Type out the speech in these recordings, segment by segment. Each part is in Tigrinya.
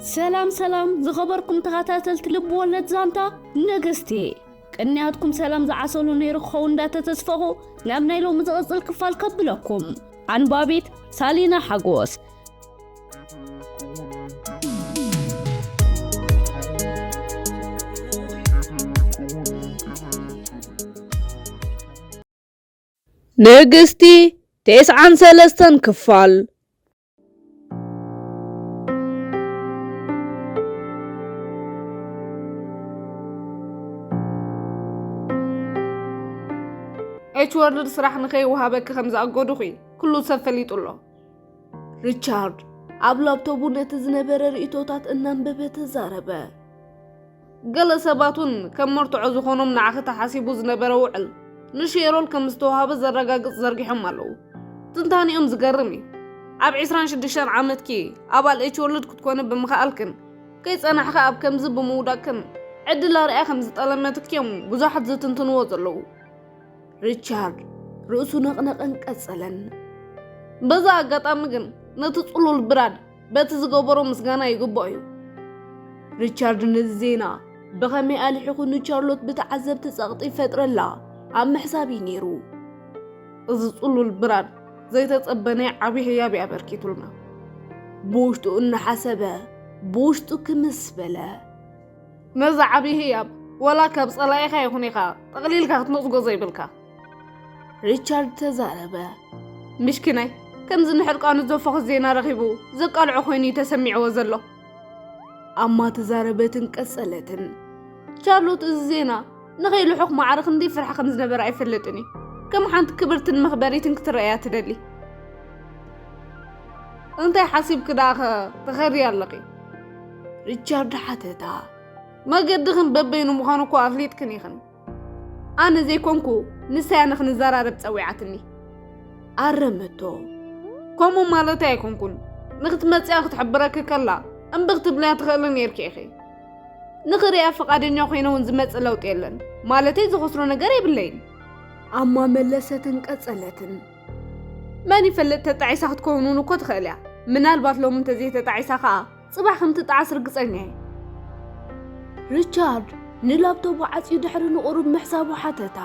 ሰላም ሰላም ዝኸበርኩም ተኸታተልቲ ልብ ወለድ ዛንታ ንግስቲ፣ ቅንያትኩም ሰላም ዝዓሰሉ ነይሩ ክኸውን እንዳተተስፈኹ ናብ ናይ ሎሚ ዝቕጽል ክፋል ከብለኩም። ኣንባቢት ሳሊና ሓጎስ። ንግስቲ ተስዓን ሰለስተን ክፋል። ኤች ወርልድ ስራሕ ንኸይወሃበኪ ከም ዝኣገዱኺ ኩሉ ሰብ ፈሊጡ ኣሎ። ሪቻርድ ኣብ ላፕቶቡ ነቲ ዝነበረ ርእይቶታት እናንበበ ተዛረበ። ገለ ሰባት እውን ከም መርትዖ ዝኾኖም ንዓኺ ተሓሲቡ ዝነበረ ውዕል ንሼሮል ከም ዝተዋህበ ዘረጋግጽ ዘርጊሖም ኣለዉ። ትንታኔኦም ዝገርም እዩ። ኣብ ዕስራን ሽዱሽተን ዓመትኪ ኣባል ኤች ወርልድ ክትኮኒ ብምኽኣልክን ከይጸናሕኺ ኣብ ከምዚ ብምውዳቅክን ዕድል ኣርኣያ ከም ዝጠለመትኪ እዮም ብዙሓት ዝትንትንዎ ዘለዉ። ሪቻርድ ርእሱ ነቕነቐን ቀጸለን። በዛ ኣጋጣሚ ግን ነቲ ጽሉል ብራድ በቲ ዝገበሮ ምስጋና ይግብኦ እዩ። ሪቻርድ ነዚ ዜና ብኸመይ ኣልሒኹ ንቻርሎት ብተዓዘብቲ ጸቕጢ ይፈጥረላ ኣብ ምሕሳብ እዩ ነይሩ። እዚ ጽሉል ብራድ ዘይተጸበ ናይ ዓቢ ህያብ እዩ ኣበርኪቱልና። ብውሽጡ እናሓሰበ ብውሽጡ ክምስ በለ። ነዚ ዓቢ ህያብ ወላ ካብ ጸላኢኻ ይኹን ኢኻ ጠቕሊልካ ክትነጽጎ ዘይብልካ። ሪቻርድ ተዛረበ። ምሽኪናይ፣ ከምዚ ንሕርቃኑ ዘፈኹስ ዜና ረኺቡ ዘቃልዖ ኮይኑ እዩ ተሰሚዕዎ ዘሎ። ኣማ ተዛረበትን ቀጸለትን። ቻርሎት፣ እዚ ዜና ንኸይልሑኽ ማዕረ ክንደይ ፍርሒ ከም ዝነበረ ኣይፈልጥን እዩ። ከም ሓንቲ ክብርትን መኽበሪትን ክትረኣያ ትደሊ። እንታይ ሓሲብኪ ደኣ ኸ ትኸሪ ኣለኺ? ሪቻርድ ሓተታ። መገድኽን በበይኑ ምዃኑ እኮ ኣፍሊጥክን ኢኽን። ኣነ ዘይኮንኩ ንሳ እያ ንኽንዘራረብ ጸዊዓትኒ። ኣረመቶ። ከምኡ ማለተይ ኣይኮንኩን። ንኽትመጽያ ክትሕብረኪ ከላ እምቢ ክትብልያ ትኽእሊ ኔርኪ ኢኺ። ንኽርእያ ፍቓደኛ ኮይነ እውን ዝመጽእ ለውጢ የለን። ማለተይ ዝኸስሮ ነገር የብለይን። ኣማ መለሰትን ቀጸለትን። መን ይፈልጥ፣ ተጣዒሳ ክትከውን እውን እኮ ትኽእል እያ። ምናልባት ሎሚ እንተዘይተጣዒሳ ኸኣ ጽባሕ ከም ትጣዓስ ርግጸኛ እየ። ሪቻርድ ንላፕቶቡ ዓጽዩ ድሕሪ ንቑሩብ ምሕሳቡ ሓተታ።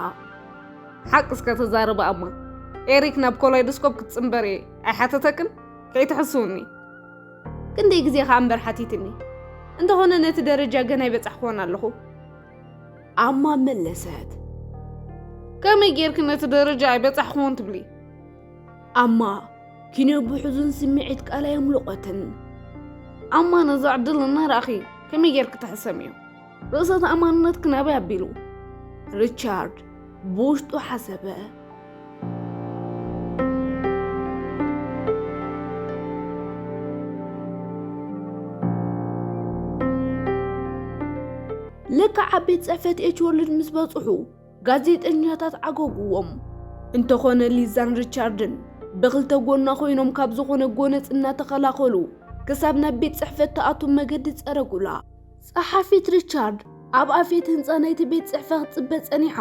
ሓቂ እስከ ተዛረቢ ኣማ። ኤሪክ ናብ ኮላይዶስኮፕ ክትጽንበሪ ኣይሓተተክን? ከይትሕስውኒ። ክንደይ ግዜ ኸኣ እምበር ሓቲትኒ። እንተኾነ ነቲ ደረጃ ገና ኣይበጻሕኩዎን ኣለኹ። ኣማ መለሰት። ከመይ ጌርኪ ነቲ ደረጃ ኣይበጻሕኩዎን ትብሊ? ኣማ ኪንዮ ብሕዙን ስምዒት ቃል ኣየምለቖትን። ኣማ ነዚ ዕድል እናረኣኺ ከመይ ጌርኪ ትሕሰምዮ? ርእሰ ተኣማንነትኪ ናበይ ኣቢሉ? ሪቻርድ ብውሽጡ ሓሰበ። ለክዓ ኣብ ቤት ጽሕፈት ኤች ወርልድ ምስ በጽሑ፣ ጋዜጠኛታት ዓገጉዎም። እንተኾነ ሊዛን ሪቻርድን ብኽልተ ጎና ኮይኖም ካብ ዝኾነ ጎነጽ እናተኸላኸሉ ክሳብ ናብ ቤት ጽሕፈት ትኣቱ መገዲ ጸረጉላ። ጸሓፊት ሪቻርድ ኣብ ኣፍየት ህንጻ ናይቲ ቤት ጽሕፈት ክትጽበ ጸኒሓ፣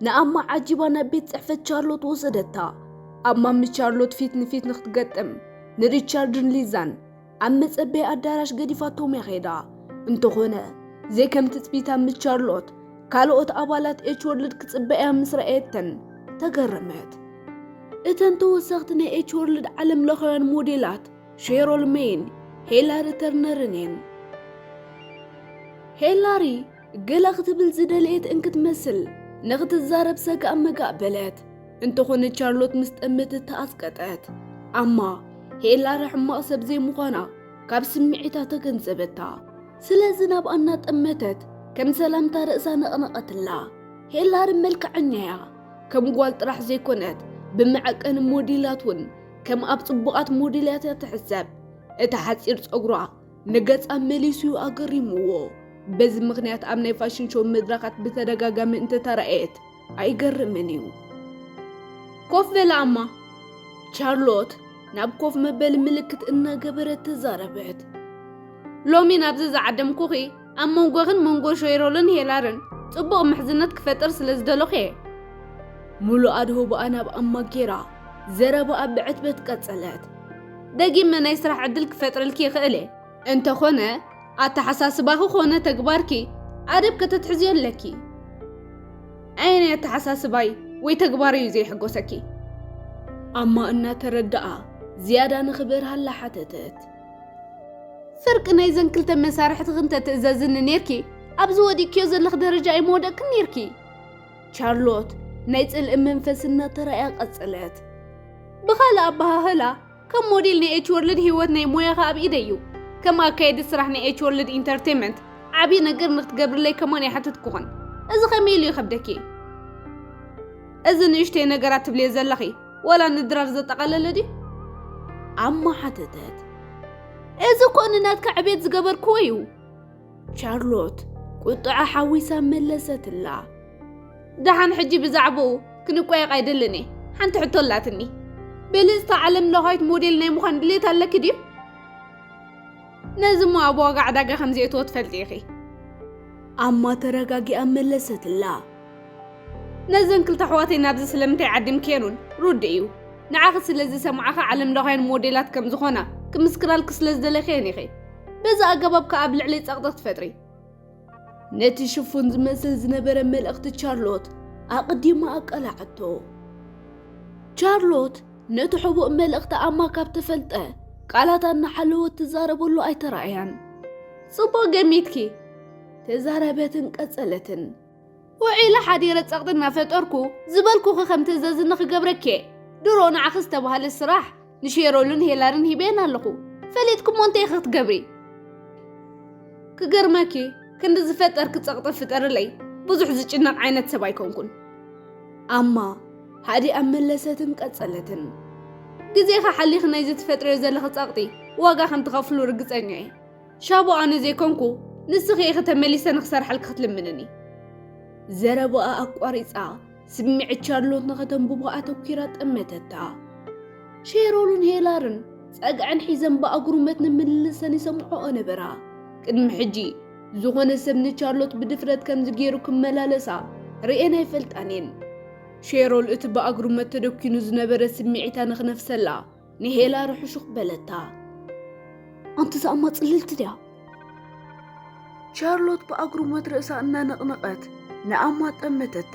ንኣማ ዓጂባ ናብ ቤት ጽሕፈት ቻርሎት ወሰደታ። ኣማ ምስ ቻርሎት ፊት ንፊት ንክትገጥም ንሪቻርድን ሊዛን ኣብ መጸበዪ ኣዳራሽ ገዲፋቶም እያ ኸይዳ። እንተኾነ፣ ዘይከም ትጽቢታ ምስ ቻርሎት፣ ካልኦት ኣባላት ኤች ወርልድ ክጽበያ ምስ ረኣየተን ተገረመት። እተን ተወሰኽቲ ናይ ኤች ወርልድ ዓለም ለኻውያን ሞዴላት ሼሮል ሜይን ሄላሪ ተርነርን እየን። ሄላሪ ገለ ክትብል ዝደለየት እንክትመስል ንኽትዛረብ ሰጋእ መጋእ በለት። እንተኾነ ቻርሎት ምስ ጠመተት ተኣስቀጠት። ኣማ ሄላሪ ሕማቕ ሰብ ዘይምዃና ካብ ስምዒታ ተገንዘበታ። ስለዚ ናብኣ እናጠመተት ከም ሰላምታ ርእሳ ነቕነቐትላ። ሄላሪ መልክዐኛ እያ። ከም ጓል ጥራሕ ዘይኮነት፣ ብመዐቀኒ ሞዴላት እውን ከም ኣብ ጽቡቓት ሞዴላት እያ ትሕሰብ። እቲ ሓጺር ጸጉራ ንገጻ መሊሱ እዩ ኣገሪምዎ። በዚ ምኽንያት ኣብ ናይ ፋሽን ሾው መድረኻት ብተደጋጋሚ እንተተራእየት ኣይገርምን እዩ። ኮፍ በላ ኣማ። ቻርሎት ናብ ኮፍ መበሊ ምልክት እናገበረት ተዛረበት። ሎሚ ናብዚ ዝዓደምኩኺ ኣብ መንጎኽን መንጎ ሼሮልን ሄላርን ጽቡቕ ምሕዝነት ክፈጥር ስለ ዝደለኹ እየ። ምሉእ ኣድህቦኣ ናብ ኣማ ጌራ ዘረባኣ ብዕትበት ቀጸለት። ደጊመ ናይ ስራሕ ዕድል ክፈጥረልኪ ይኽእል እየ። እንተኾነ ኣተሓሳስባኺ ኾነ ተግባርኪ ኣደብ ከተትሕዝዮ ኣለኪ። ኣየናይ ኣተሓሳስባይ ወይ ተግባረይ እዩ ዘየሕጎሰኪ? ኣማ እናተረድኣ ዝያዳ ንኽበርሃላ ሓተተት። ፍርቂ ናይ ዘን ክልተ መሳርሕትኺ እንተ ትእዘዝኒ ኔርኪ፣ ኣብዚ ወዲቅክዮ ዘለኺ ደረጃ ኣይምወደቅክን ኔርኪ። ቻርሎት ናይ ጽልኢ መንፈስ እናተራእያ ቀጸለት። ብኻልእ ኣበሃህላ፣ ከም ሞዴል ናይ ኤች ወርልድ ህይወት ናይ ሞያኻ ኣብ ኢደይ እዩ። ከም ኣካየዲ ስራሕ ናይ ኤች ወርልድ ኢንተርቴንመንት ዓብዪ ነገር ንክትገብርለይ ከማን ኣይሓተትኩኽን። እዚ ከመይ ኢሉ ይኸብደኪ? እዚ ንእሽተይ ነገራት ትብልዮ ዘለኺ ዋላ ንድራር ዘጠቓለለ ድዩ? ኣማ ሓተተት። እዚ እኮ ንናትካ ዕቤት ዝገበርክዎ እዩ። ቻርሎት ቁጥዓ ሓዊሳ መለሰትላ። ደሓን ሕጂ ብዛዕባኡ ክንቆየቕ ኣይደልን እየ። ሓንቲ ሕቶ ኣላትኒ። ብልጽቲ ዓለም ለኻዊት ሞዴል ናይ ምዃን ድሌት ኣለኪ ድዩ? ነዚ እሞ ኣብ ዋጋ ዕዳጋ ከም ዘእትዎ ትፈልጢ ኢኺ። ኣማ ተረጋጊኣ መለሰትላ። ነዘን ክልተ ኣሕዋተይ ናብዚ ስለምንታይ ዓዲምክየን እውን ርዱእ እዩ። ንዓኺ ስለ ዝሰምዓኺ ዓለም ለኻውያን ሞዴላት ከም ዝኾና ክምስክራልኪ ስለ ዝደለኽየን ኢኺ። በዚ ኣገባብ ከኣ ኣብ ልዕለይ ጸቕጢ ክትፈጥሪ። ነቲ ሽፉን ዝመስል ዝነበረ መልእኽቲ ቻርሎት ኣቐዲማ ኣቃላዓቶ። ቻርሎት ነቲ ሕቡእ መልእኽቲ ኣማ ካብ ተፈልጠ፣ ቃላት እናሓለወት ትዛረበሉ ኣይተራእያን። ጽቡቕ ገሚትኪ፣ ተዛረበትን ቀጸለትን። ውዒለ ሓዲረ ጸቕጢ እናፈጠርኩ ዝበልኩኺ ከም ትእዘዝኒ ክገብረኪ እየ። ድሮ ንዓኺ ዝተባህለ ስራሕ ንሼሮልን ሄላርን ሂበየን ኣለኹ። ፈሊጥኩሞ እንታይ ኢኺ ክትገብሪ? ክገርመኪ፣ ክንዲ ዝፈጠርኪ ጸቕጢ ፍጠርለይ፣ ብዙሕ ዝጭነቕ ዓይነት ሰብ ኣይኮንኩን። ኣማ ሃዲኣ መለሰትን ቀጸለትን። ግዜኻ ሓሊኺ ናይዚ ትፈጥርዮ ዘለኺ ጸቕጢ ዋጋ ከም ትኸፍሉ ርግጸኛ እየ። ሻቡ ኣነ ዘይኮንኩ፣ ንስኺ ኢኺ ተመሊሰ ንኽሰርሓልኪ ክትልምንኒ። ዘረባኣ ኣቋሪጻ፣ ስምዒት ቻርሎት ንኸተንብቦ ኣተኲራ ጠመተታ። ሼሮልን ሄላርን ጸግዐን ሒዘን ብኣጉርመት ንምልልሰን ይሰምዖኦ ነበራ። ቅድሚ ሕጂ፣ ዝኾነ ሰብ ንቻርሎት ብድፍረት ከምዚ ገይሩ ክመላለሳ ርእየን ኣይፈልጣን እየን። ሼሮል እቲ ብኣጉርመት ተደኪኑ ዝነበረ ስምዒታ ንኽነፍሰላ፣ ንሄላር ሕሹኽ በለታ። ኣንቲ ዝኣማ ጽልልቲ ድያ? ቻርሎት ብኣጉርመት ርእሳ እናነቕነቐት ንኣማ ጠመተታ።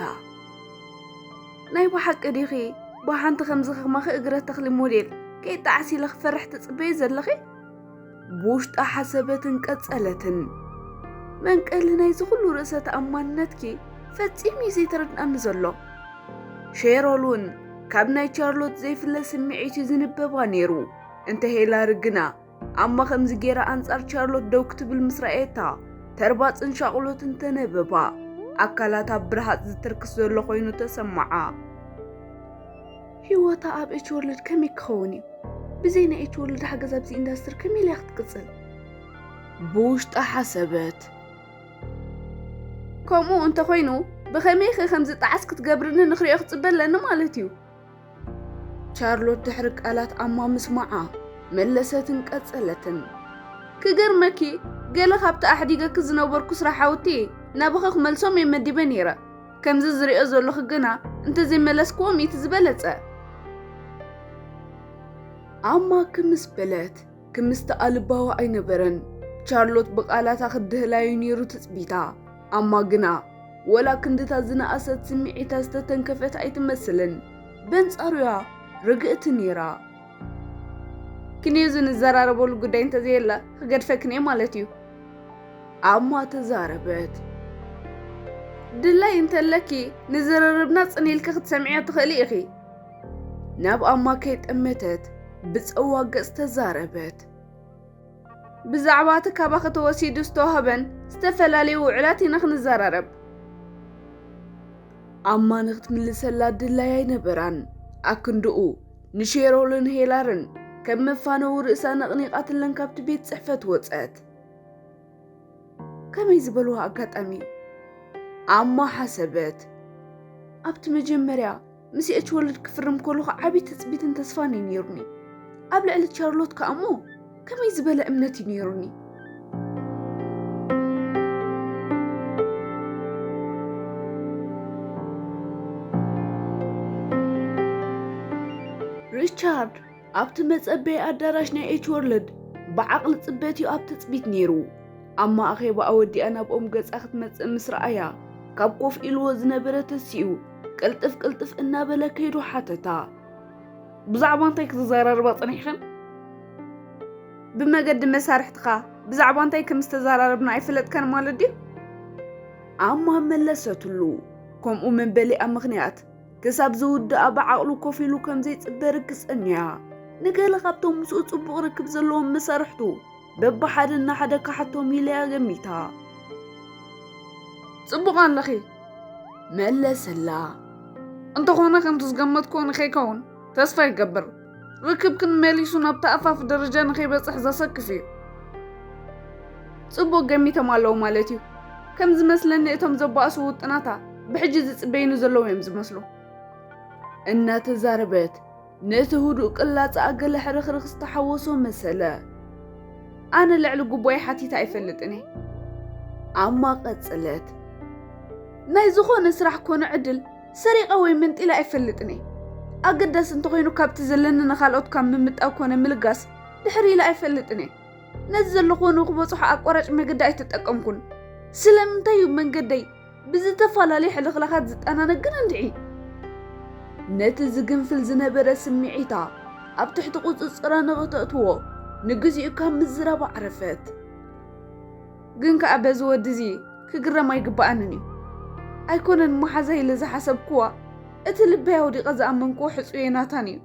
ናይ ብሓቂ ዲኺ ብሓንቲ ከምዚ ከማኺ እግረ ተኽሊ ሞዴል ከይጠዓስ ኢለ ክፈርሕ ትጽበዪ ዘለኺ? ብውሽጣ ሓሰበትን ቀጸለትን። መንቀሊ ናይዚ ኩሉ ርእሰ ተኣማንነትኪ ፈጺሙ እዩ ዘይተረድኣኒ ዘሎ። ሼሮል እውን ካብ ናይ ቻርሎት ዘይፍለ ስምዒት እዩ ዝንበባ ነይሩ። እንተ ሄላር ግና ኣማ ከምዚ ገይራ ኣንጻር ቻርሎት ደው ክትብል ምስ ረኣየታ፣ ተርባጽን ሻቕሎትን ተነበባ። ኣካላታ ብርሃጽ ዝተርክስ ዘሎ ኮይኑ ተሰምዓ። ህይወታ ኣብ ኤች ወርልድ ከመይ ክኸውን እዩ? ብዘይ ናይ ኤች ወርልድ ሓገዝ ኣብዚ ኢንዳስትሪ ከመይ ኢላ ክትቅጽል? ብውሽጣ ሓሰበት። ከምኡ እንተኾይኑ፣ ብኸመይ ኸ ከምዚ ጣዕስ ክትገብርኒ ንኽሪኦ ክጽበ ኣለኒ ማለት እዩ? ቻርሎት ድሕሪ ቃላት ኣማ ምስማዓ፣ መለሰትን ቀጸለትን። ክገርመኪ፣ ገለ ካብቲ ኣሕዲገኪ ዝነበርኩ ስራሓውቲ ናባኺ ክመልሶም እየ መዲበ ነይረ። ከምዚ ዝሪኦ ዘለኹ ግና፣ እንተዘይመለስክዎም እቲ ዝበለጸ። ኣማ ክምስ በለት፣ ክምስቲ ኣልባዋ ኣይነበረን። ቻርሎት ብቓላታ ክድህላዩ ነይሩ ትጽቢታ። ኣማ ግና፣ ወላ ክንድታ ዝነኣሰት ስምዒታ ዝተተንከፈት ኣይትመስልን። በንጻሩያ ርግእቲ ነይራ። ክንዮዚ ንዘራረበሉ ጉዳይ እንተዘየለ፣ ክገድፈክን እየ ማለት እዩ። ኣማ ተዛረበት። ድላይ እንተለኪ፣ ንዝርርብና ጽን ኢልኪ ክትሰምዕዮ ትኽእሊ ኢኺ። ናብ ኣማ ከይጠመተት፣ ብጸዋ ገጽ ተዛረበት። ብዛዕባ እቲ ካባኺ ተወሲዱ ዝተዋህበን ዝተፈላለዩ ውዕላት ኢና ክንዘራረብ። ኣማ ንኽትምልሰላ ድላይ ኣይነበራን። ኣክንድኡ፣ ንሼሮልን ሄላርን ከም መፋነዊ ርእሳ ነቕኒቓትለን ካብቲ ቤት ጽሕፈት ወጸት። ከመይ ዝበልዋ ኣጋጣሚ እዩ? ኣማ ሓሰበት። ኣብቲ መጀመርያ ምስ ኤች ወርልድ ክፍርም ከለኹ ዓቢ ትጽቢትን ተስፋን እዩ ነይሩኒ። ኣብ ልዕሊ ቻርሎት ከኣ እሞ ከመይ ዝበለ እምነት እዩ ነይሩኒ? ሪቻርድ ኣብቲ መጸበዪ ኣዳራሽ ናይ ኤች ወርልድ ብዓቕሊ ጽበት እዩ ኣብ ትጽቢት ነይሩ። ኣማ ኣኼባ ኣወዲኣ ናብኦም ገጻ ክትመጽእ ምስ ረኣያ፣ ካብ ኮፍ ኢልዎ ዝነበረ ተሲኡ፣ ቅልጥፍ ቅልጥፍ እናበለ ከይዱ ሓተታ። ብዛዕባ እንታይ ክትዘራረባ ጸኒሕኽን? ብመገዲ መሳርሕትኻ ብዛዕባ እንታይ ከም ዝተዘራረብና ኣይፈለጥካን ማለት ድዩ? ኣማ መለሰትሉ። ከምኡ መበሊኣ ምኽንያት ክሳብ ዝውድኣ ብዓቕሉ ኮፍ ኢሉ ከም ዘይጽበ ርግጸኛ እያ። ንገለ ካብቶም ምስኡ ጽቡቕ ርክብ ዘለዎም መሳርሕቱ በብሓደ እናሓደ ክሓቶም ኢለ እያ ገሚታ። ጽቡቕ ኣለኺ፣ መለሰላ። እንተኾነ ከምቲ ዝገመትክዎ ንኸይከውን ተስፋ ይገብር። ርክብክን መሊሱ ናብቲ ኣፋፍ ደረጃ ንኸይበጽሕ ዘሰክፍ እዩ። ጽቡቕ ገሚቶም ኣለዉ ማለት እዩ። ከም ዝመስለኒ እቶም ዘባእሱ ውጥናታ ብሕጂ ዝጽበዩኒ ዘለዉ እዮም ዝመስሉ። እናተዛረበት ነቲ ህዱእ ቅላጽኣ ገለ ሕርኽርኽ ዝተሓወሶ መሰለ። ኣነ ልዕሊ ጉቦይ ሓቲተ ኣይፈልጥን እየ። ኣማ ቀጸለት። ናይ ዝኾነ ስራሕ ኮነ ዕድል ሰሪቐ ወይ መንጢለ ኣይፈልጥን እየ። ኣገዳሲ እንተኾይኑ ካብቲ ዘለኒ ንኻልኦት ካብ ምምጣው ኮነ ምልጋስ ድሕር ኢለ ኣይፈልጥን እየ። ነዚ ዘለኹዎ ንክበጽሖ ኣቋራጭ መገዲ ኣይተጠቀምኩን። ስለምንታይ እዩ መንገደይ ብዝተፈላለዩ ሕልኽላኻት ዝጠናነግን እንድዒ? ነቲ ዝግንፍል ዝነበረ ስምዒታ ኣብ ትሕቲ ቁጽጽራ ንኽተእትዎ ንግዚኡ ካብ ምዝራብ ኣዕረፈት። ግን ከኣ በዚ ወዲ እዚ ክግረም ኣይግበኣንን እዩ። ኣይኮነን መሓዛ ኢለ ዝሓሰብክዋ፣ እቲ ልበይ ኣውዲቐ ዝኣመንክዎ ሕጹየ ናታን እዩ።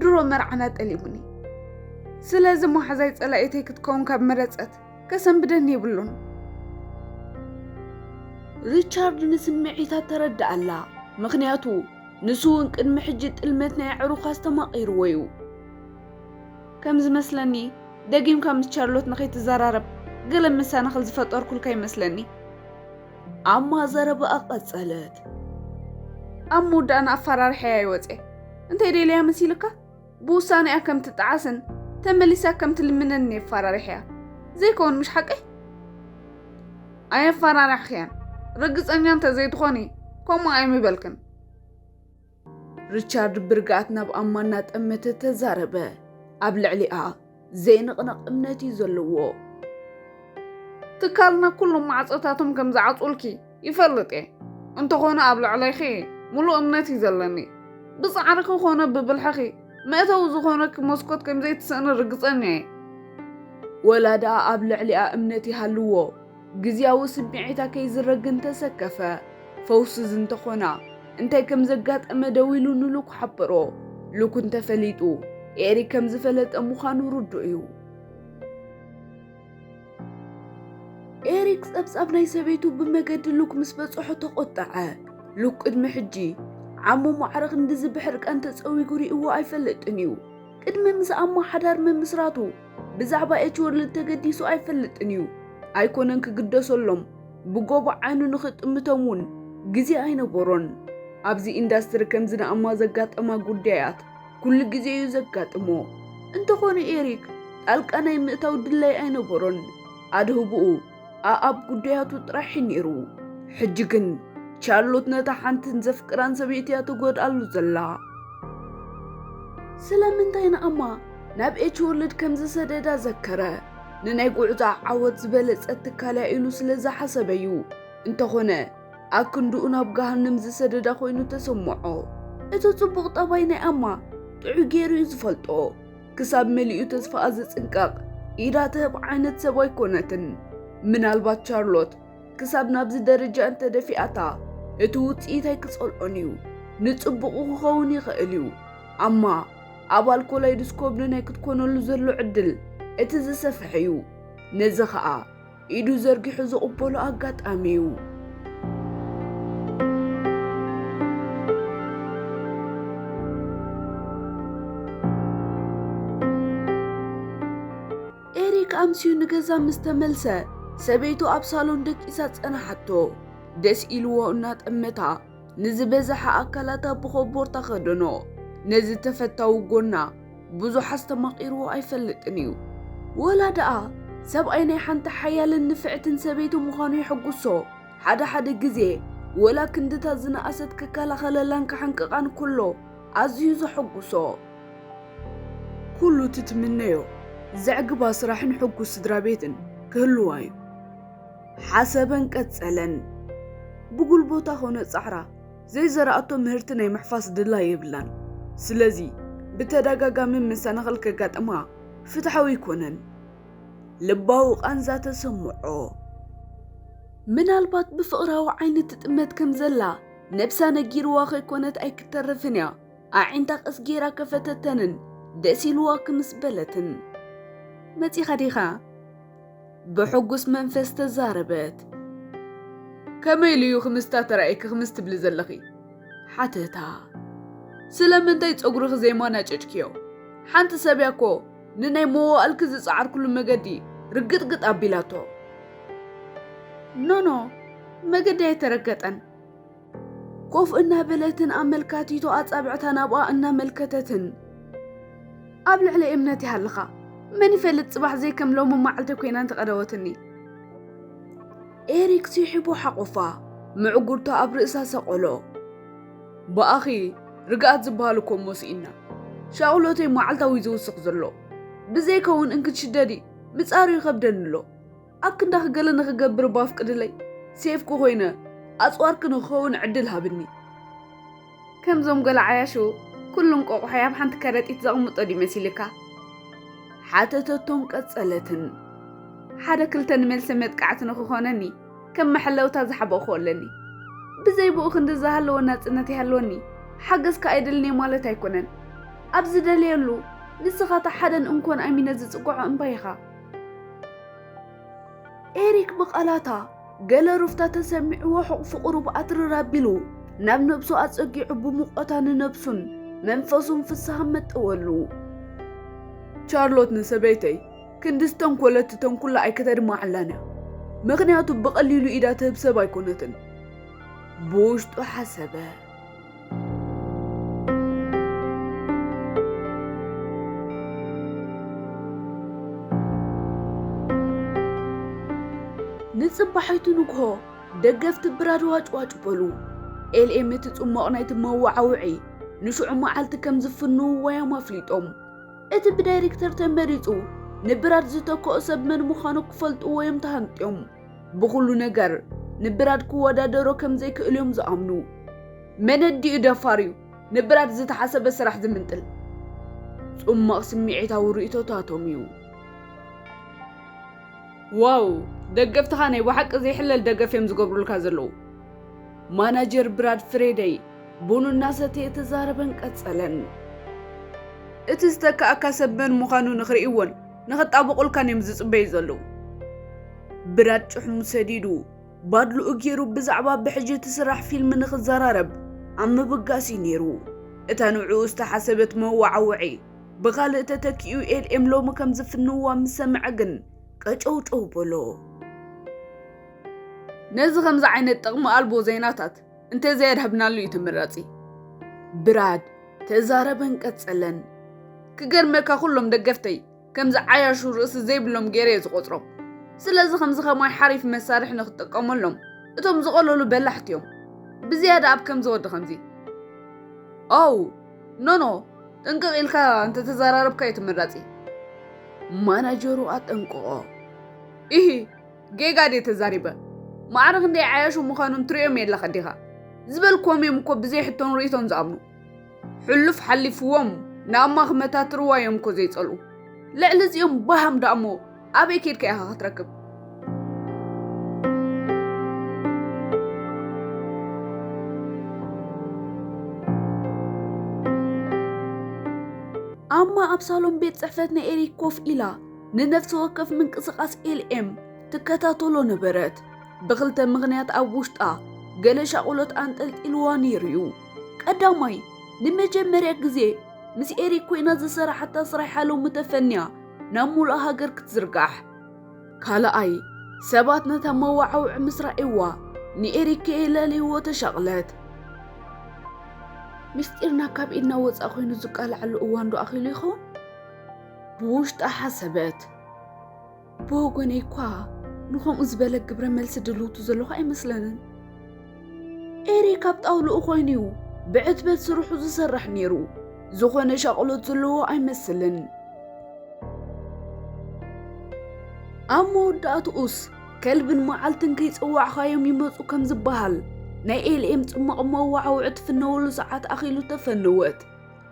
ድሮ መርዓና ጠሊሙኒ። ስለዚ መሓዛይ ጸላኢተይ ክትከውን ካብ መረጸት ከሰንብደኒ የብሉን። ሪቻርድ ንስምዒታ ተረድኣላ፣ ምኽንያቱ ንሱ እውን ቅድሚ ሕጂ ጥልመት ናይ ኣዕሩኽ ኣስተማቒርዎ እዩ። ከም ዝመስለኒ ደጊምካ ምስ ቻርሎት ንኸይትዘራረብ ገለ መሰናኽል ዝፈጠርኩልካ ይመስለኒ። ኣማ ዘረባኣ ቀጸለት። ኣብ ምውዳእና ኣፈራርሐያ ይወጸ። እንታይ ደልያ መሲልካ? ብውሳኔኣ ከም ትጠዓስን ተመሊሳ ከም ትልምነን የፈራርሕያ። ዘይከውን ምሽ ሓቀይ? ኣየፈራርሕኽያን። ርግጸኛ እንተ ዘይትኾኒ ከምኡ ኣይምበልክን። ሪቻርድ ብርግኣት ናብ ኣማ እናጠመተ ተዛረበ። ኣብ ልዕሊኣ ዘይንቕነቕ እምነት እዩ ዘለዎ። ትካልና ኩሎም ማዕጾታቶም ከም ዝዓጹልኪ ይፈልጥ እየ። እንተኾነ ኣብ ልዕለይኺ ምሉእ እምነት እዩ ዘለኒ። ብጻዕርኺ ኾነ ብብልሕኺ መእተዊ ዝኾነኪ መስኮት ከም ዘይትስእኒ ርግጸኛ እየ። ወላ ደኣ ኣብ ልዕሊኣ እምነት ይሃልዎ፣ ግዝያዊ ስምዒታ ከይዝረ ግን ተሰከፈ። ፈውስዝ እንተኾና እንታይ ከም ዘጋጠመ ደዊሉ ንሉክ ሓበሮ። ሉክ እንተፈሊጡ ኤሪክ ከም ዝፈለጠ ምዃኑ ርዱእ እዩ። ኤሪክ ጸብጻብ ናይ ሰበይቱ ብመገዲ ሉክ ምስ በጽሖ ተቖጠዐ። ሉክ ቅድሚ ሕጂ ዓሙ ማዕረ ክንድዚ ብሕርቃን ተጸዊጉ ርእይዎ ኣይፈልጥን እዩ። ቅድሚ ምስ ኣማ ሓዳር ምምስራቱ ብዛዕባ ኤች ወርልድ ተገዲሱ ኣይፈልጥን እዩ። ኣይኮነን ክግደሰሎም፣ ብጎቦ ዓይኑ ንኽጥምቶም እውን ግዜ ኣይነበሮን። ኣብዚ ኢንዳስትሪ ከምዚ ንኣማ ዘጋጠማ ጉዳያት ኩሉ ግዜ እዩ ዘጋጥሞ። እንተኾነ ኤሪክ ጣልቃ ናይ ምእታው ድላይ ኣይነበሮን። ኣድህብኡ ኣኣብ ጉዳያቱ ጥራሕ እዩ ነይሩ። ሕጂ ግን ቻርሎት ነታ ሓንትን ዘፍቅራን ሰበይቲ እያ ትጎድኣሉ ዘላ። ስለምንታይ ንኣማ ናብ ኤች ወርልድ ከም ዝሰደዳ ዘከረ? ንናይ ጉዕዞኣ ዓወት ዝበለጸት ትካል እያ ኢሉ ስለ ዝሓሰበ እዩ። እንተኾነ ኣክንድኡ ናብ ገሃነም ዝሰደዳ ኮይኑ ተሰምዖ። እቲ ጽቡቕ ጠባይ ናይ ኣማ ጥዑይ ገይሩ እዩ ዝፈልጦ። ክሳብ መሊኡ ተስፋኣ ዝጽንቀቕ ኢዳ ትህብ ዓይነት ሰብ ኣይኮነትን። ምናልባት ቻርሎት ክሳብ ናብዚ ደረጃ እንተ ደፊኣታ እቲ ውጽኢት ኣይክጸልኦን እዩ። ንጽቡቑ ክኸውን ይኽእል እዩ። ኣማ ኣብ ኣልኮል ኣይድስኮብኒ ናይ ክትኮነሉ ዘሎ ዕድል እቲ ዝሰፍሐ እዩ። ነዚ ኸኣ ኢዱ ዘርጊሑ ዝቕበሎ ኣጋጣሚ እዩ። ኤሪክ ኣምስዩ ንገዛ ምስ ተመልሰ ሰበይቱ ኣብ ሳሎን ደቂሳ ጸናሓቶ። ደስ ኢልዎ እናጠመታ ንዝበዝሐ ኣካላታ ብኾቦርታ ከደኖ። ነዚ ተፈታዊ ጎና ብዙሕ ኣስተማቒርዎ ኣይፈልጥን እዩ። ወላ ደኣ ሰብኣይ ናይ ሓንቲ ሓያልን ንፍዕትን ሰበይቱ ምዃኑ የሐጉሶ። ሓደ ሓደ ግዜ ወላ ክንድታ ዝነኣሰት ክከላኸለላን ክሓንቅቓን ከሎ ኣዝዩ ዘሐጉሶ። ኩሉ እቲ ትምነዮ ዘዕግባ ስራሕን ሕጉስ ስድራ ቤትን ክህልዋ እዩ። ሓሰበን ቀጸለን። ብጉልቦታ ኾነ ጻዕራ ዘይዘራእቶ ምህርቲ ናይ ምሕፋስ ድላይ የብላን። ስለዚ ብተደጋጋሚ መሰናኽል ከጋጥማ ፍትሓዊ ኣይኮነን። ልባዊ ቃንዛ ተሰምዖ። ምናልባት ብፍቕራዊ ዓይኒ ትጥመት ከም ዘላ ነብሳ ነጊርዋ ከይኮነት ኣይክተርፍን እያ። ኣዒንታ ቀስ ጌራ ከፈተተንን ደስ ኢልዋ ክምስ በለትን። "መጺኻ ዲኻ?" ብሕጉስ መንፈስ ተዛረበት። "ከመይ ኢሉ እዩ ክምስታ ተራእየኪ ክምስ ትብሊ ዘለኺ?" ሓተታ። "ስለምንታይ ጸጉርኺ ዘይማናጨጭክዮ? ሓንቲ ሰብ እያ እኮ ንናይ መዋእልኪ ዝጸዓርኩሉ መገዲ ርግጥግጥ ኣቢላቶ።" "ኖኖ፣ መገዲ ኣይተረገጠን።" ኮፍ እናበለትን ኣመልካቲቶ ኣጻብዕታ ናብኣ እናመልከተትን፣ "ኣብ ልዕሊ እምነት ይሃልኻ። መን ይፈልጥ ጽባሕ ዘይከም ሎሚ መዓልቲ ኮይና እንተቐደወትኒ?" ኤሪክ ስሒቡ ሓቆፋ፣ ምዕጉርታ ኣብ ርእሳ ሰቐሎ። "ብኣኺ ርግኣት ዝበሃል እኮ እሞ ስኢና። ሻቕሎተይ መዓልታዊ ዝውስኽ ዘሎ። ብዘይከውን እንክትሽደዲ ምጻሩ ይኸብደኒ ኣሎ። ኣብ ክንዳኺ ገለ ንኽገብር እባ ኣፍቅድለይ። ሴፍኪ ኮይነ ኣጽዋርኪ ንኽኸውን ዕድል ሃብኒ።" "ከምዞም ገለ ዓያሹ ኩሉ እንቆቑሖይ ኣብ ሓንቲ ከረጢት ዘቕምጦ ድዩ መሲልካ?" ሓተተቶም ቀጸለትን። "ሓደ ክልተ ንመልሲ መጥቃዕቲ ንኽኾነኒ ከም መሐለውታ ዝሓበእክዎ ኣለኒ። ብዘይ ብኡ ክንዲ ዝሃለወ ናጽነት ይሃልወኒ፣ ሓገዝካ ኣይደልን'የ ማለት ኣይኮነን። ኣብ ዝደልየሉ ንስኻ እታ ሓደን እንኮን ኣሚነ ዝጽግዖ እምባ ኢኻ።" ኤሪክ ብቓላታ ገለ ሩፍታ ተሰሚዕዎ፣ ሕቑፉ ቁሩብ ኣትርር ኣቢሉ ናብ ነብሱ ኣጸጊዑ፣ ብሙቐታ ንነብሱን መንፈሱን ፍስሃ መጠወሉ። "ቻርሎት ንሰበይተይ ክንዲ ዝተንኮለት ተንኩላ ኣይከተድማዓላን እያ። ምኽንያቱ ብቐሊሉ ኢዳ ትህብ ሰብ ኣይኮነትን።" ብውሽጡ ሓሰበ። ንጽባሒቱ ንግሆ ደገፍቲ ብራድ ዋጭዋጭ በሉ። ኤልኤም እቲ ጽሟቕ ናይቲ መወዓውዒ ንሽዑ መዓልቲ ከም ዝፍንውዎ እዮም ኣፍሊጦም። እቲ ብዳይሬክተር ተመሪጹ ንብራድ ዝተክኦ ሰብ መን ምዃኑ ክፈልጥዎ እዮም ተሃንጥዮም። ብኹሉ ነገር ንብራድ ክወዳደሮ ከም ዘይክእል እዮም ዝኣምኑ። መን ኣዲኡ ደፋር እዩ ንብራድ ዝተሓሰበ ስራሕ ዝምንጥል? ጽማቕ ስምዒታዊ ርእይቶታቶም እዩ። ዋው፣ ደገፍትኻ ናይ ብሓቂ ዘይሕለል ደገፍ እዮም ዝገብሩልካ ዘለዉ። ማናጀር ብራድ ፍሬደይ ቡኑ እናሰተየ ተዛረበን ቀጸለን። እቲ ዝተካእካ ሰብ መን ምዃኑ ንኽርእይዎን ንኽጣበቑልካን እዮም ዝጽበዩ ዘለዉ። ብራድ ጭሕሙ ሰዲዱ፣ ባድልኡ ገይሩ ብዛዕባ ብሕጂ እቲ ስራሕ ፊልም ንኽዘራረብ ኣብ ምብጋስ እዩ ነይሩ። እታ ንዕኡ ዝተሓሰበት መወዓውዒ ብኻልእ ተተኪኡ ኤልኤም ሎሚ ከም ዝፍንዋ ምስ ሰምዐ ግን ቀጨውጨው በሎ። ነዚ ከምዚ ዓይነት ጥቕሚ ኣልቦ ዜናታት እንተዘየድሃብናሉ እዩ ተመራጺ። ብራድ ተዛረበን ቀጸለን። ክገርመካ ኩሎም ደገፍተይ ከምዚ ዓያሹ ርእሲ ዘይብሎም ገይረ እየ ዝቖጽሮም። ስለዚ ከምዚ ከማይ ሓሪፍ መሳርሒ ንኽትጥቀመሎም እቶም ዝቐለሉ በላሕቲ እዮም። ብዝያዳ ኣብ ከምዚ ወዲ ከምዚ። ኦው፣ ኖኖ፣ ጥንቅቕ ኢልካ እንተተዘራረብካ እዩ ተመራጺ። ማናጀሩ ኣጠንቅቖ። ኢሂ፣ ጌጋ ድየ ተዛሪበ? ማዕረ ክንደይ ዓያሹ ምዃኖም ትርእዮም የለኻ ዲኻ? ዝበልክዎም እዮም እኮ ብዘይ ሕቶን ርእይቶን ዝኣምኑ። ሕሉፍ ሓሊፍዎም ንኣማ ክመታትርዋ እዮም እኮ ዘይጸልኡ። ልዕሊ እዚኦም ባሃም ደኣ እሞ ኣበይ ኬድካ ኢኻ ክትረክብ? ኣማ ኣብ ሳሎን ቤት ጽሕፈት ናይ ኤሪክ ኮፍ ኢላ ንነፍሲ ወከፍ ምንቅስቓስ ኤልኤም ትከታተሎ ነበረት። ብኽልተ ምኽንያት ኣብ ውሽጣ ገለ ሻቕሎት ኣንጠልጢልዋ ነይሩ እዩ። ቀዳማይ፣ ንመጀመርያ ግዜ ምስ ኤሪክ ኮይና ዝሰራሓታ ስራሕ ሎሚ ተፈንያ ናብ ሙሉእ ሃገር ክትዝርጋሕ። ካልኣይ፣ ሰባት ነታ መወዓውዒ ምስ ረኣይዋ ንኤሪክ ከየለልይዎ ተሻቕለት። ምስጢርና ካብ ኢድና ወጻእ ኮይኑ ዝቃላዓሉ እዋን ዶ ኣኺሉ ይኸውን? ብውሽጣ ሓሰበት። ብወገነይ እኳ ንኸምኡ ዝበለ ግብረ መልሲ ድልውቱ ዘለኹ ኣይመስለንን። ኤሪክ ኣብ ጣውልኡ ኮይኑ እዩ ብዕትበት ስርሑ ዝሰርሕ ነይሩ። ዝኾነ ሻቕሎት ዘለዎ ኣይመስልን። ኣብ መወዳእትኡስ ከልብን መዓልትን ከይጸዋዕኻዮም ይመጹ ከም ዝበሃል፣ ናይ ኤልኤም ጽማቕ መዋዓውዒ ትፍነወሉ ሰዓት ኣኺሉ ተፈነወት።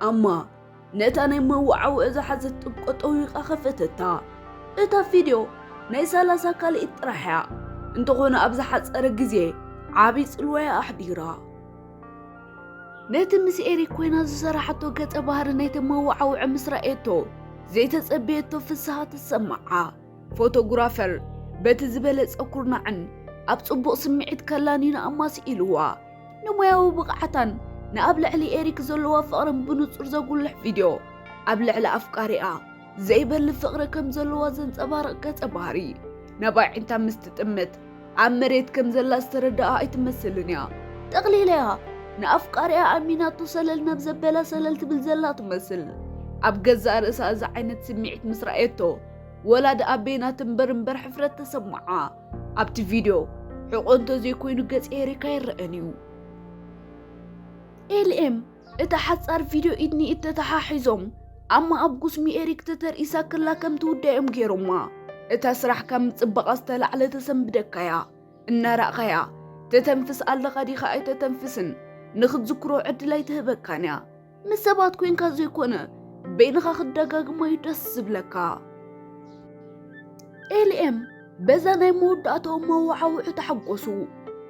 ኣማ ነታ ናይ መዋዓውዒ ዝሓዘት ጥብቆ ጠዊቓ ከፈተታ። እታ ቪድዮ ናይ ሰላሳ ካልኢት ጥራሕ እያ። እንተኾነ ኣብ ዝሓጸረ ግዜ ዓቢ ጽልዋ እያ ኣሕዲራ። ነቲ ምስ ኤሪክ ኮይና ዝሰራሓቶ ገጸ ባህሪ ናይቲ መዋዓውዒ ምስ ረኣየቶ፣ ዘይተጸበየቶ ፍስሃ ተሰማዓ። ፎቶግራፈር በቲ ዝበለጸ ኩርናዕን ኣብ ጽቡቕ ስምዒት ከላን እዩ ንኣማ ስኢልዋ። ንሞያዊ ብቕዓታን ንኣብ ልዕሊ ኤሪክ ዘለዋ ፍቕርን ብንጹር ዘጉልሕ ቪድዮ፣ ኣብ ልዕሊ ኣፍቃሪኣ ዘይበሊ ፍቕሪ ከም ዘለዋ ዘንጸባርቕ ገጸ ባህሪ፣ ናብ ኣዒንታ ምስ ትጥምት ኣብ መሬት ከም ዘላ ዝተረድኣ ኣይትመስልን እያ። ጠቕሊለያ ንኣፍቃሪኣ ኣሚናቶ ሰለል ናብ ዘበላ ሰለል ትብል ዘላ ትመስል። ኣብ ገዛእ ርእሳ እዚ ዓይነት ስምዒት ምስ ረኣየቶ፣ ወላ ደኣ ቤና ትንበር እምበር ሕፍረት ተሰማዓ። ኣብቲ ቪድዮ ሕቖ እንተዘይኮይኑ ገጽ ኤሪክ ኣይረኣን እዩ። ኤልኤም እታ ሓጻር ቪድዮ ኢድ ንኢድ ተተሓሒዞም ኣማ ኣብ ጉስሚ ኤሪክ ተተርኢሳ ክላ ከም ትውዳዮም ገይሮማ። እታ ስራሕ ካብ ምጽባቓ ዝተላዕለ ተሰንብደካያ። እናራእኻያ፣ ተተንፍስ ኣለኻ ዲኻ ኣይተተንፍስን፣ ንኽትዝክሮ ዕድል ኣይትህበካን እያ። ምስ ሰባት ኮይንካ ዘይኮነ፣ በይንኻ ክትደጋግማ እዩ ደስ ዝብለካ። ኤልኤም በዛ ናይ መወዳእታኦም መዋዓውዒ ተሓጎሱ።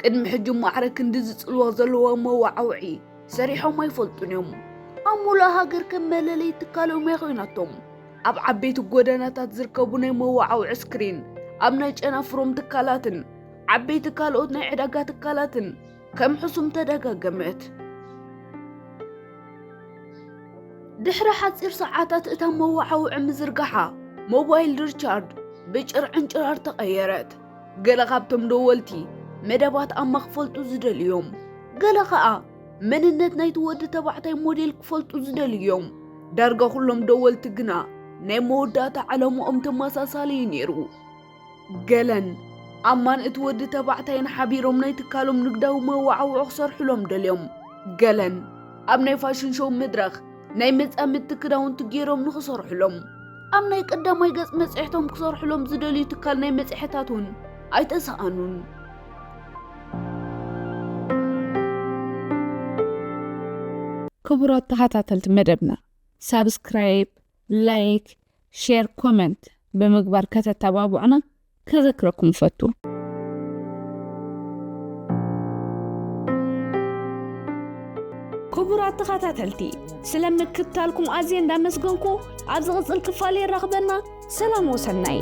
ቅድሚ ሕጂ ማዕረ ክንዲ ዝጽልዋ ዘለዋ መዋዓውዒ ሰሪሖም ኣይፈልጡን እዮም። ኣብ ሙሉእ ሃገር ከም መለለይ ትካሎም እያ ኮይናቶም። ኣብ ዓበይቲ ጎደናታት ዝርከቡ ናይ መዋዓውዒ ስክሪን፣ ኣብ ናይ ጨናፍሮም ትካላትን ዓበይቲ ካልኦት ናይ ዕዳጋ ትካላትን ከም ሕሱም ተደጋገመት። ድሕሪ ሓጺር ሰዓታት እታ መዋዓውዒ ምዝርጋሓ፣ ሞባይል ሪቻርድ ብጭርዕን ጭራር ተቐየረት። ገለ ካብቶም ደወልቲ መደባት ኣማ ክፈልጡ ዝደልዮም፣ ገለ ኸኣ መንነት ናይቲ ወዲ ተባዕታይ ሞዴል ክፈልጡ ዝደልዮም። ዳርጋ ኩሎም ደወልቲ ግና ናይ መወዳእታ ዓላምኦም ተመሳሳሊ እዩ ነይሩ። ገለን ኣማን እቲ ወዲ ተባዕታይን ሓቢሮም ናይ ትካሎም ንግዳዊ መዋዕውዒ ክሰርሑሎም ደልዮም። ገለን ኣብ ናይ ፋሽን ሾው መድረኽ ናይ መጻምድቲ ክዳውንቲ ገይሮም ንኽሰርሑሎም፣ ኣብ ናይ ቀዳማይ ገጽ መጽሔቶም ክሰርሑሎም ዝደልዩ ትካል ናይ መጽሔታት እውን ኣይተሰኣኑን። ክቡራት ተኸታተልቲ መደብና፣ ሳብስክራይብ፣ ላይክ፣ ሼር፣ ኮመንት ብምግባር ከተተባብዑና ከዘክረኩም እፈቱ። ክቡራት ተኸታተልቲ፣ ስለ ምክትታልኩም ኣዝየ እንዳመስገንኩ፣ ኣብ ዝቕጽል ክፋል የራኽበና። ሰላም ወሰናይ።